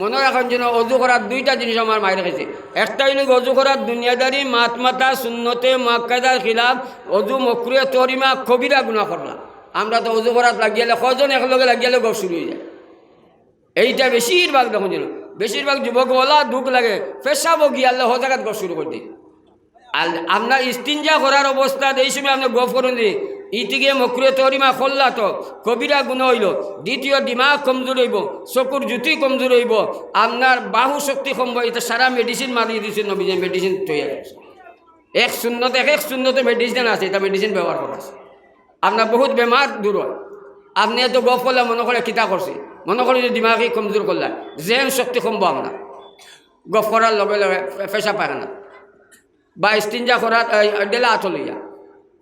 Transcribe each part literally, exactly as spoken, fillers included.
মনো রাখইন যেন অজু করার দুইটা জিনিস আমার মাইর খাইছে। একটা অইলো অজু করার দুনিয়াদারি মাত মাতা সুন্নতে মুআক্কাদার খিলাফ, অজু মকরুহে তহরিমা কবিরা গুনা করলা। আমরা তো অজু করাত লাগিয়ালে কয়জন একলগে লাগিয়ালে গফ শুরু অইযায়। এইটা বেশিরভাগ দেখইন যেন, বেশিরভাগ যুবক অলা দুখ লাগে, পেশাবো গিয়ালে হজাগাত গফ শুরু করি দেয়। আর আপনার ইস্তিনজা করার অবস্থাত এই সময় আপনে গফ করইন যে, ইতিকে মকরুহে তহরিমা করলা তো কবিরা গুনা অইলো। দ্বিতীয়, দিমাগ কমজোর অইবো, চকুর জ্যোতি কমজোর অইবো, আপনার বাহু শক্তি কমবো। ইটা সারা মেডিসিন মারি দিছে নবীজিয়ে, মেডিসিন তৈয়ার আছে। এক সুন্নত, এক এক সুন্নতে মেডিসিন আছে, ইটা মেডিসিন ব্যবহার করা আছে। আপনার বহুত বেমার দূর অয়। আপনে এত গফ করলা মনো করে কিতা করছে, মনো করে যে দিমাগি কমজোর করলা, জেহেন শক্তি কমবো আপনার। গফ করার লগে লগে পে-, পেশাব পায়খানা বা ইস্তিনজা করার, এই, ডেলা আতো লইয়া,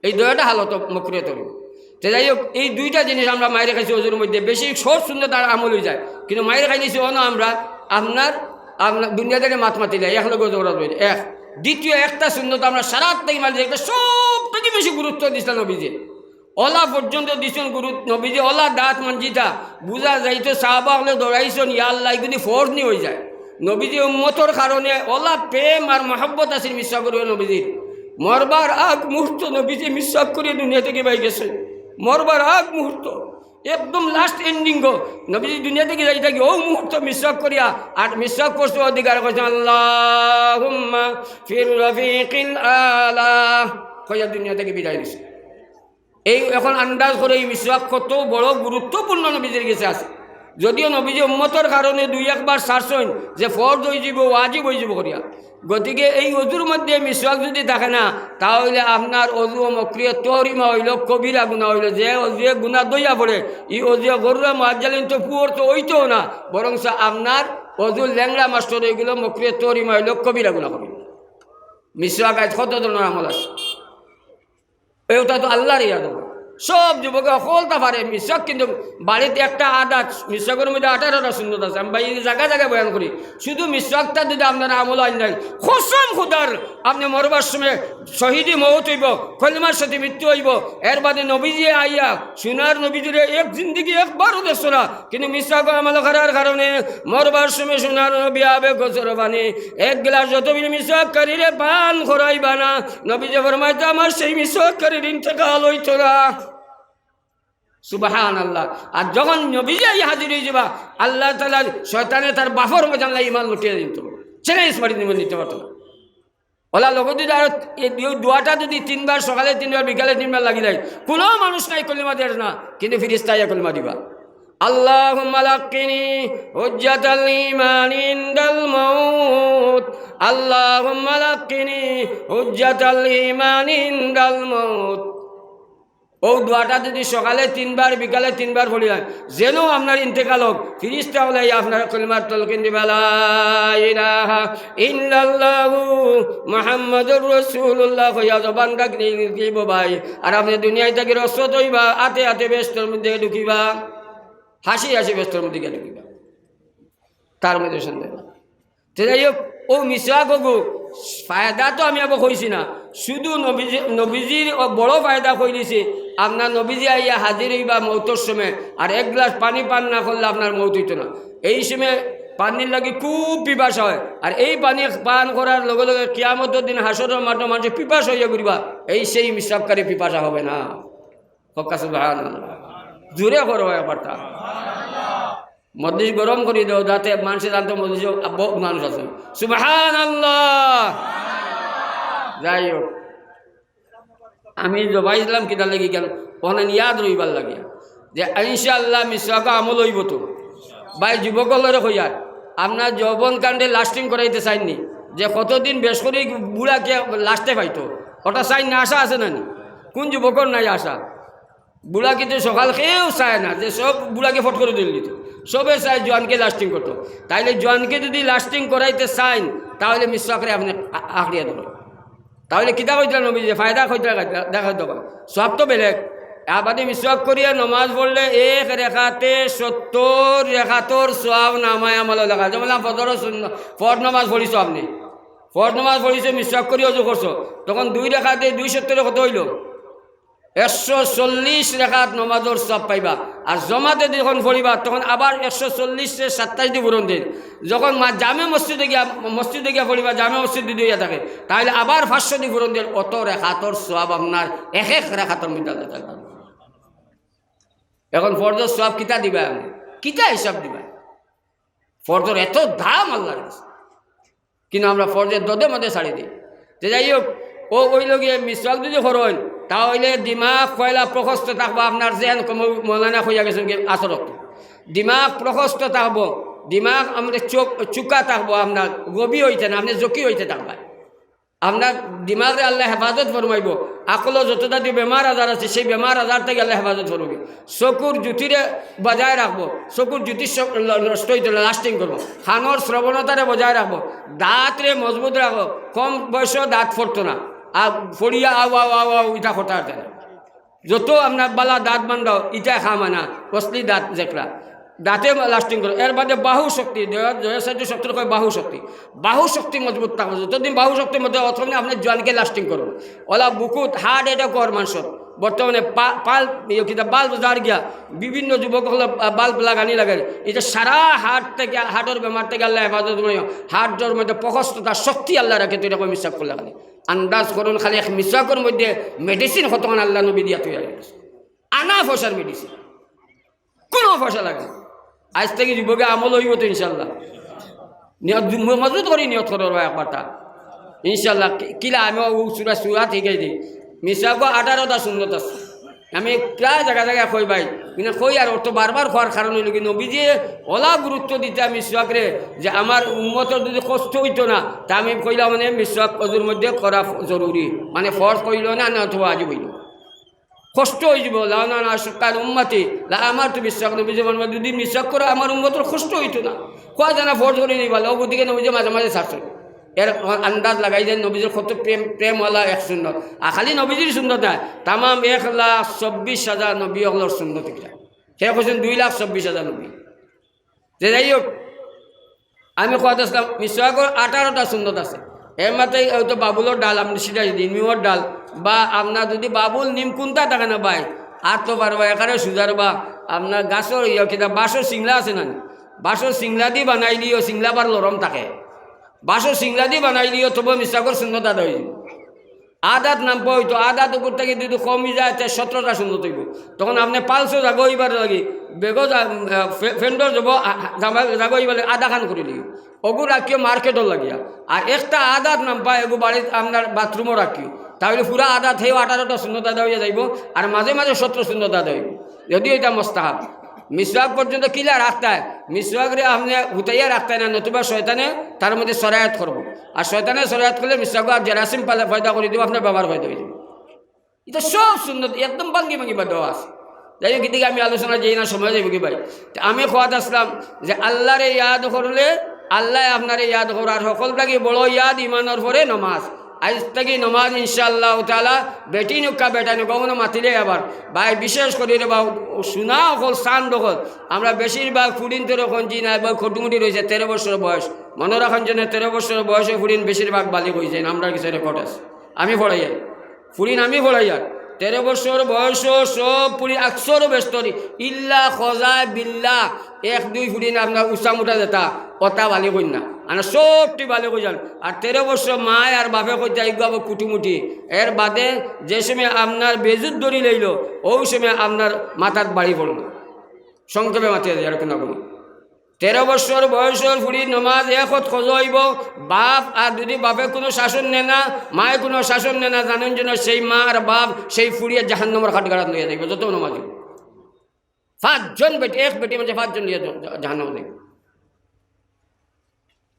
এই দুইটা হালত মকরুহে তহরিমা। তে যাই হোক, এই দুইটা জিনিস আমরা মাইর খাইছি অজুর মধ্যে, বেশি শর্ট সুন্নত আর আমল অইযায়, কিন্তু মাইর খাইলিছি অনো আমরা আপনার, আপনার দুনিয়াদারি মাত মাতিলে একলগে অজু করা অইবো। এক, দ্বিতীয় একটা সুন্নত আমরা সারাত থাকি মাইর খাইছি, একটা সব থাকি বেশি গুরুত্ব দিছলা নবীজিয়ে। অলা পর্যন্ত দিছইন গুরু নবীজিয়ে, অলা দাঁত মাঞ্জিতা, বুঝা যাইতো সাহাবা অকলে দৌড়াইছইন, ইয়া আল্লাহ, ইগুনি ফরজ নি অইযায়। নবীজির উম্মতর কারণে অলা প্রেম আর মহব্বত আছিল মিসওয়াকর উপরে নবীজির। মরবার আগ মুহূর্ত নবীজি মিসওয়াক করিয়া দুনিয়া থাকি বাই গেছইন। মরবার আগ মুহূর্ত, একদম লাস্ট এন্ডিং গো, নবীজি দুনিয়া থাকি যাইতা গি, অউ মুহূর্ত মিসওয়াক করিয়া, আর মিসওয়াক করছে অধিকার করছে, "আল্লাহুম্মা ফির রফিকিল আলা" কইয়া দুনিয়া থাকি বিদায় নিছে। এই অখন আন্দাজ করো, এই মিসওয়াক কত বড় গুরুত্বপূর্ণ নবীজির গেছে আছে। যদিও নবীজি উম্মতর কারণে দুই একবার ছাড়ছইন যে ফরজ অইযিবো, ওয়াজিব অইযিবো করিয়া। গতিকে এই অজুর মধ্যে মিসওয়াক যুদি থাকে না, তা অইলে আপনার অজু মকরুহে তহরিমা অইলো, কবিরা গুনা অইলো। যে অজুয়ে গুনা ধইয়া পড়ে, ই অজুয়ে গরুরা মুআজ্জালিন তো পুয়ার তো অইতো না, বরং আপনার অজুর লেংড়া মাস্টর অইগেলো, মকরুহে তহরিমা অইলো, কবিরা গুনা করিল। মিসওয়াক আইজ কত ধরনর আমল আছে। এইটা তো আল্লাহর ইয়াদ অইবো। সব যুবকে হকলতা পারে মিসওয়াক, কিন্তু বাড়িত একটা আধা, মিসওয়াকর মধ্যে আঠারোটা সুন্নত আছে। আমি ভাই জাগা জাগা বয়ান করি, শুধু মিসওয়াকটা যুদি আপনার আমল আইন নাই, কসম খুদার, আপনে মরবার সময় শহীদি মউত অইবো, কলিমার সাথে মৃত্যু অইবো। এর বাদে নবীজিয়ে আইয়া, সোনার নবীজিরে এক জিন্দেগি একবারও দেখছো না, কিন্তু মিসওয়াক আমল করার কারণে মরবার সময় সোনার নবী আবেগ গোসর পানি এক গ্লাস যত বিল মিসওয়াককারীরে পান করাইবা না। নবীজি ফরমাইতা, "আমার সেই মিসওয়াককারীর ইন্তেকাল অইতো না।" সুবহানাল্লাহ। আর যখন নবীজি আইয়া হাজির অইযিবা, আল্লাহ তাআলা শয়তানে তার বাপর ময়দান লাই ইমান লুটিয়া দিতো, চ্যালেঞ্জ মারি দিবো, নিতে পারতো না। অলা লগে যুদি আরো এই দু-, দোয়াটা যুদি তিনবার, সকালে তিনবার, বিকালে তিনবার লাগি যায়, কুনু মানুষ নাই কলিমা দের না, কিন্তু ফিরিস্তা আইয়া কলিমা দিবা। আল্লাহুম্মা লাক্কিনি হুজ্জাতাল ঈমান ইনদাল মাউত। আল্লাহুম্মা লাক্কিনি হুজ্জাতাল ঈমান ইনদাল মাউত। অউ দোয়াটা যুদি সকালে তিনবার, বিকালে তিনবার পড়ি যায়, যেন আপনার ইন্তেকাল অউক, ফিরিস্তা অকলে আপনার কলিমার তলকিন দিবা, "লা ইলাহা ইল্লাল্লাহু মুহাম্মাদুর রাসূলুল্লাহ" কইয়া জবান ডাক নিবো ভাই। আর আপনে দুনিয়া থাকি রুখসত অইবা, আতে আতে বেহেস্তর মধ্যে ঢুকিবা, হাসি হাসি বেহেস্তর মধ্যে গিয়া ঢুকিবা। তার মধ্যে সন্দেহ নাই। তে যাই হোক, অউ মিসওয়াক অগু ফায়দা তো আমি আবার কইছি না, শুধু নবীজি, নবীজির অউ বড় ফায়দা কইলিছি। আপনার নবীজি আইয়া হাজির অইবা মউতর সময়, আর এক গ্লাস পানি পান না করলে আপনার মউত অইতো না। এই সময় পানির লাগি খুব পিপাসা অয়, আর এই পানি পান করার লগে লগে কিয়ামতর দিন হাশরর মাঠো মানষে পিপাসা অইয়া ঘুরিবা, এই সেই মিসওয়াককারী পিপাসা হবে না। কউক্কা সুবহানাল্লাহ। জোরে করো একবার তা। মজলিস গরম করি দেও, যাতে মানষে জানতো মজলিসো বহুত মানুষ আছে। সুবহানাল্লাহ। যাই হোক, আমি জবাই দিলাম কিতার লাগি, কেন? অখান ইয়াদ রইবার লাগি যে ইনশাআল্লাহ মিসওয়াকো আমল অইবো তো। ভাই, যুবক অকলরে কইয়ার, আপনার যৌবন কাণ্ডে লাস্টিং করাইতে চাইন নি, যে কতদিন বেশ করি বুড়াকে লাস্টে পাইতো, ওটা চাইন না, আশা আছে না নি? কোন যুবকর নাই আশা? বুড়াকে তো সকাল কেউ চায় না, যে সব বুড়াকে ফট করি দিল দিত, সবে চায় জোয়ানকে লাস্টিং করতো। তাইলে জোয়ানকে যুদি লাস্টিং করাইতে চাইন, তাহলে মিসওয়াকরে আপনে আ-, আঁকড়িয়া ধরো। তাহলে কিতা কইতরা নবীজি? ফায়দা কইতরা, দেখা দেবা, সওয়াব তো বেলেগ। আবাদি মিসওয়াক করিয়া নমাজ পড়লে এক রেকাতে সত্তর রেকাতর সওয়াব নামায় আমলো লেখা। যেমন ফজর সুন্নত, ফরজ নমাজ পড়িছো আপনে, ফরজ নমাজ পড়িছো, মিসওয়াক করি অজু করছো, তখন দুই রেকাতে দুই সত্তরে কত অইলো? একশো চল্লিশ রেখাত নমাজর সওয়াব পাইবা। আর জমাতে যখন পড়িবা, তখন আবার একশো চল্লিশরে সাতাইশ দি পূরণ দেইন। যখন মা-, জামে মসজিদে গিয়া, মসজিদে গিয়া পড়িবা, জামে মসজিদ যদি অইয়া থাকে, তাইলে আবার পাঁচশো দি পূরণ দেইন। অত রেখাতর সওয়াব আপনার এক এক রেখাতর মধ্যে আল্লাহ তাআলা। এখন ফরজর সওয়াব কিতা দিবা আপনে? কিতা হিসাব দিবা? ফরজর এত দাম আল্লাহর কাছে। কিন্তু আমরা ফরজর দদে মদে ছাড়ি দেই। তে যাই হোক, ও অইলো গিয়া মিসওয়াক যদি করইন, তা অইলে দিমাগ পয়লা প্রশস্ত থাকবো আপনার, যেন কম মৌলানা কইয়া গেছইন কি আসর অক্ত। দিমাগ প্রশস্ত থাকবো, দিমাগ আমাদের চোখ চুকা থাকবো আপনার, গভীর অইতে না, আপনে জকি অইতে থাকবা। আপনার দিমাগরে আল্লায় হেফাজত ফরমাইবো। আকলো যততা দি বেমার আজার আছে, সেই বেমার আজার থাকি আল্লায় হেফাজত ফরমাইবো। চকুর জ্যোতিরে বজায় রাখবো, চকুর জ্যোতি স-, নষ্ট অইতো না, lasting করবো। কানর শ্রবণতারে বজায় রাখবো, দাঁতরে মজবুত রাখবো, কম বয়সো দাঁত ফড়তো না, আর ফড়িয়া আউ আউ আউ আউ ইতা করতা পারতো না। যত আপনার বালা দাঁত বান্ধাও, ইটা খামা না, অসলি দাঁত যেকরা, দাঁতে lasting করে। এর বাদে বাহু শক্তি, জয়, জয় সাহায্য শক্তিরে কয় বাহু শক্তি। বাহু শক্তি মজবুত থাকবো, যতদিন বাহু শক্তির মধ্যে অতদিন আপনার জোয়ানকে lasting করবো। অলা বুকুত heart attack অর মানষর, বর্তমানে পা-, পাল-, ইয়ে কিতা বাল্ব যার গিয়া, বিভিন্ন যুবক অকল বাল্ব লাগানি লাগে। ইটা সারা heart থাকি, heartর বেমার থাকি আল্লায় হেফাজত করিও। Heartর মধ্যে প্রশস্ততা শক্তি আল্লায় রাখে, তুই এরকম হিসাব করলে খালি। আন্দাজ করুন, খালি এক মিসওয়াকর মধ্যে medicine কতখান আল্লার নবী দিয়া তৈয়ার করি দিছে। আনা পয়সার medicine, কোনো পয়সা লাগে না। আইজ থাকি যুবকে আমল অইবো তো ইনশাআল্লাহ। নিয়ত ম-, মজবুত করি নিয়ত করো ভাই একবারটা। ইনশাআল্লাহ, কি-, কিলা আমি ও সুরা, সুরা শিখাই দেই। মিসওয়াকো আঠারোটা সুন্নত আছে। আমি প্রায় জাগা জাগা কই ভাই, কিন্তু কই আর অত বারবার কওয়ার কারণ অইলো কি, নবীজিয়ে অলা গুরুত্ব দিতা মিসওয়াকরে যে আমার উম্মতর যদি কষ্ট অইতো না, তা আমি কইলাম মানে মিসওয়াক অজুর মধ্যে করা ফ-, জরুরি, মানে ফরজ কইলো না, না তো ওয়াজিব অইলো। কষ্ট অইযিবো, লাউ আনা আশকাল উম্মতি লা আমারতু বিসওয়াক, নবীজি ফরমাইন যদি মিসওয়াক করো আমার উম্মতর কষ্ট অইতো না। কয় জানা ফরজ করি দিবা, লোক ওদিকে নবীজি মাঝে মাঝে ছাড়ছইন। এর আন্দাজ লাগাই দেন নবীজির কত প্রেম, প্রেমওয়ালা এক সুন্নত। আর খালি নবীজির সুন্নত নায়, তামাম এক লাখ চব্বিশ হাজার নবী অকলর সুন্নত ইটা। হে কইছইন দুই লাখ চব্বিশ হাজার নবী। তে যাই হোক, আমি কওয়াত আছলাম, মিসওয়াকর আঠারোটা সুন্নত আছে। এর মাঝে হয়তো বাবুলর ডাল, আপনে সিধা যদি নিমর ডাল, বা আপনার যদি বাবুল নিম কুন্তা থাকে না ভাই, আর তো পারবা একারে সুজার বা আপনার গাছর ইয়া কিতা বাঁশর সিংলা আছে না নি? বাঁশর সিংলা দি বানাইলিও সিংলা বার লরম থাকে। বাঁশর সিংলা দি বানাইলিও তবু মিসওয়াকর সুন্নত আদায় অইযিবো। আদাত নামপা অইতো, আদাত উপর থাকি যদি কমি যায়, তে সতেরোটা সুন্নত অইবো। তখন আপনে পালসো জাগা অইবার লাগি, বেগো জা-, আহ, ফে-, ফেন্ডর যাবো, আ-, জামা-, জাগা অইবার লাগি আদাখান করি লিও। অগু রাখিও মার্কেটর লাগিয়া। আর একটা আদাত নামপা এগু বাড়িত আপনার বাথরুমো রাখিও। তাইলে পুরা আদাত হেও আঠারোটা সুন্নত আদায় অইয়া যাইবো, আর মাঝে মাঝে সতেরো সুন্নত আদায় অইবো। যদিও ইটা মুস্তাহাব। মিসওয়াক পর্যন্ত কিলা রাখতায়, মিসওয়াকরে আপনে হুতাইয়া রাখতায় না, নতুবা শয়তানে তার মধ্যে সরায়াত করবো। আর শয়তানে সরায়াত করলে মিসওয়াক আর জেরাসিম পালে-, পয়দা করি দিবো, আপনার বেমার পয়দা অইযিবো। ইটা সব সুন্নত, একদম ভাঙ্গি ভাঙ্গি বাদ দেওয়া আছে। যাই হোক, এদিকে আমি আলোচনা যাই না, সময় যাইবো কি ভাই। তে আমি কওয়াত আছলাম যে আল্লারে ইয়াদ করলে আল্লায় আপনারে ইয়াদ করবো। আর হকল থাকি বড় ইয়াদ ইমানর পরে নমাজ। আইজ থাকি নমাজ ইনশাআল্লাহ তাআলা বেটিন অউক্কা বেটাইন অউক্কা অনো মাতিলে আবার। ভাই বিশেষ করি রে বা, সুনা অকল, চান্দ অকল। আমরা বেশিরভাগ ফুড়িন্তরে কইন জি না, ভাই খটুমুটি রইছে তেরো বছর বয়স। মনো রাখইন যেন তেরো বছর বয়সর ফুড়িন বেশিরভাগ বালিগ অইযাইন, আমরার কিছু record আছে। আমি পড়াইয়ার। ফুড়িন আমি পড়াইয়ার। তেরো বছর বয়সো সব ফুড়ি আকসর বেস্তরি। ইল্লা খজা বিল্লা। এক দুই ফুড়িন আপনার উচা মুটা যেতা, অতা বালিগ অইন না। আর সবটি বালিগ অইযান। আর তেরো বছর মায় আর বাপে কইতা ইগু আবার কুটুমুটি। এর বাদে যে সময় আপনার বেজুত ধরি লইলো, অউ সময় আপনার মাথাত বাড়ি পড়লো। সংক্ষেপে মাতিয়া যাই, আর কোনো কোনো। তেরো বছর বয়সর ফুড়ির নমাজ এক অক্ত খজা অইবো, বাপ আর যদি বাপে কোনো শাসন নেয় না, মায়ে কোনো শাসন নেয় না, জানইন যেন সেই মা আর বাপ সেই ফুড়িয়ে জাহান্নামর কাঠগড়াত লইয়া যাইবো, যত নমাজ অইবো। পাঁচজন বেটি, এক বেটি মাঝে পাঁচজন লইয়া জ-, জ-, জাহান্নামো যাইবো।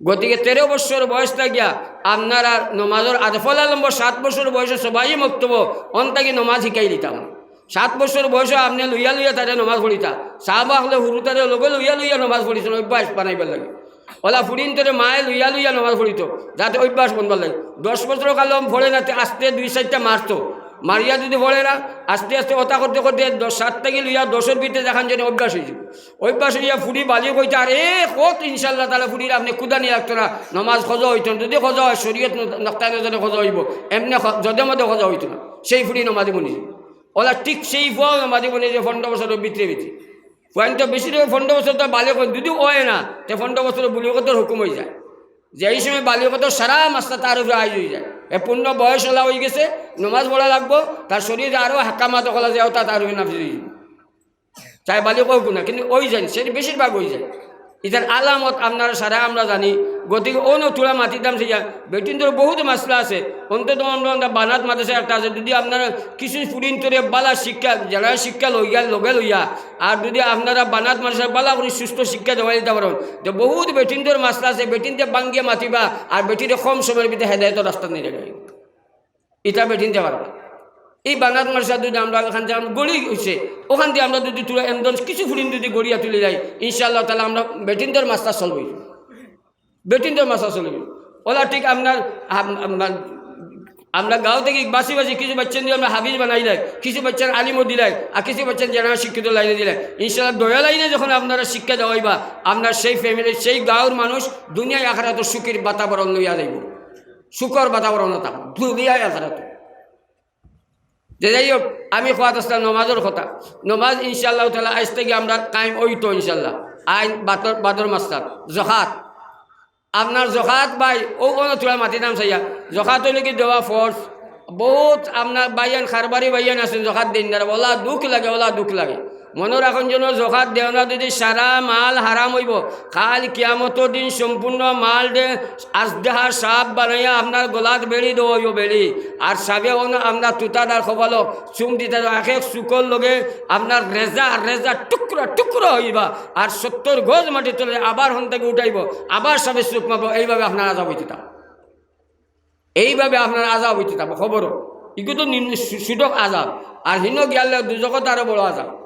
গতিকে তেরো বছর বয়স থাকিয়া আপনার আর নমাজর আদে পয়লা নম্বর সাত বছর বয়সো সবাই মক্তবো অন থাকি নমাজ শিখাই দিতাম। সাত বছর বয়সো আপনে লইয়া লইয়া তারে নমাজ পড়িতা। সাহাবা অকলে হুরুতারে লগে লইয়া লইয়া নমাজ পড়িছইন, অভ্যাস বানাইবার লাগি। অলা ফুড়িন্তরে মায়ে লইয়া লইয়া নমাজ পড়িতো, যাতে অভ্যাস বনবার লাগি। দশ বছর কালো পড়ে না, তে আস্তে দুই চাইরটা মারতো। মারিয়া যদি পড়ে না, আস্তে আস্তে অতা করতে করতে দশ, সাত থাকি লইয়া দশর ভিতরে যেখান যেন অভ্যাস অইযিবো। অভ্যাস অইয়া ফুড়ি বালিগ অইতা, আর এ কত ইনশাআল্লাহ তাআলা ফুড়ির আপনে কুদানি লাগতো না, নমাজ খজা অইতো না। যদি খজা অয়, শরীয়ত ন-, নক্তায় নজরে খজা অইবো, এমনে খ-, জদে মদে খজা অইতো না। সেই ফুড়ি নমাজি বনি। অলা ঠিক সেই ফুয়াও নমাজি বনে যে পনেরো বছরর ভিতরে ভিতরে। ফুয়াইন তো বেশি পনেরো বছর তো বালিগ অয়, যদি অয় না, তে পনেরো বছর বুলুগতর হুকুম অইযায়। যে এই সময় বালিগতর সারা মাসলা তার উপরে আইজ অইযায়। এ পূর্ণ বয়স অলা অইগেছে, নমাজ পড়া লাগবো, তার শরীরে আরো হাকামাত অকলা যে অতা তার উপরে নাফিজ অইযায়। চাই বালিগ অউক না, কিন্তু অইযায়, সে বেশিরভাগ অইযায়। ইতার আলামত আপনারা সারা আমরা জানি। গতিকে অনো থুড়া মাতিতাম চাইয়া, বেটিন্তর বহুত মাসলা আছে। অন্তত আমরা, আমরা বানাত মাদ্রাসা একটা আছে, যদি আপনারা কিছু ফুড়িন্তরে বালা শিক্ষা, যারা শিক্ষা লইয়া, লগে লইয়া, আর যদি আপনারা বানাত মাদ্রাসার বালা করি সুস্থ শিক্ষা দেওয়া দিতা পারইন, তো বহুত বেটিন্তর মাসলা আছে, বেটিন্তে বাঙ্গিয়া মাতিবা, আর বেটিরে কম সময়র ভিতরে হেদায়তর রাস্তা নিয়ে যাবে। ইতা বেটিন্তে পারবা। এই বানাত মাদ্রাসা যদি আমরা অখান থাকি গড়ি অইছে, অখান থাকি আমরা যদি থুড়া এমদন কিছু ফুড়িন যদি গড়িয়া তুলি যাই, ইনশাআল্লাহ তাআলা আমরা বেটিন্তর মাসলা চলবো, বেটিন্তর মাসলা চলবো। অলা ঠিক আপনার আম-, আম-, আমরা গাঁও থাকি বাছি বাছি কিছু বাচ্চা দিয়া আমরা হাফিজ বানাইলাই, কিছু বাচ্চারে আলিমও দিলাই, আর কিছু বাচ্চারে general শিক্ষিত লাইনে দিলাই। ইনশাআল্লাহ দয়া লাইনে যখন আপনারা শিক্ষা দেওয়াইবা, আপনার সেই family, সেই গাঁওর মানুষ দুনিয়ায় আখেরাতর সুখের বাতাবরণ লইয়া যাইবো, সুখর বাতাবরণ থাকবো দুনিয়ায় আখেরাত। যে যাই হোক, আমি কওয়াত আছলাম নমাজর কথা। নমাজ ইনশাআল্লাহ তাআলা আইজ থাকি আমরা কায়েম অইতো ইনশাআল্লাহ। আইন বাদর, বাদর মাসলা। জকাত। আপনার জকাত ভাই, অউ অনো থুড়া মাতিতাম চাইয়া। জকাত অইলে কি দেওয়া ফরজ? বহুত আপনার ভাইয়াইন, কারবারি ভাইয়াইন আছইন, জকাত দেইন না। অলা দুখ লাগে, অলা দুখ লাগে। মনো রাখইন যেন জকাত দেও না যদি সারা মাল হারাম অইবো। কাইল কিয়ামতর দিন সম্পূর্ণ মালরে আজদেহার সাপ বানাইয়া আপনার গলাত বেড়ি দেওয়া অইবো, বেড়ি। আর সাপে অনো আপনার তুতাদার কপালো চুম দিতা, এক এক চুকর লগে আপনার রেজা, রেজা টুকরা টুকরা অইবা। আর সত্তর গজ মাটির তলে আবার হন থাকি উঠাইবো, আবার সাপে চুপ মারবো, এইভাবে আপনার আজাব অইতে থাকবো। এইভাবে আপনার আজাব অইতে থাকবো, খবর। ইগু তো নিম্ন সু-, সুযোগ আজাব। আর হিনো গিয়ালে দুজখত আরো বড় আজাব।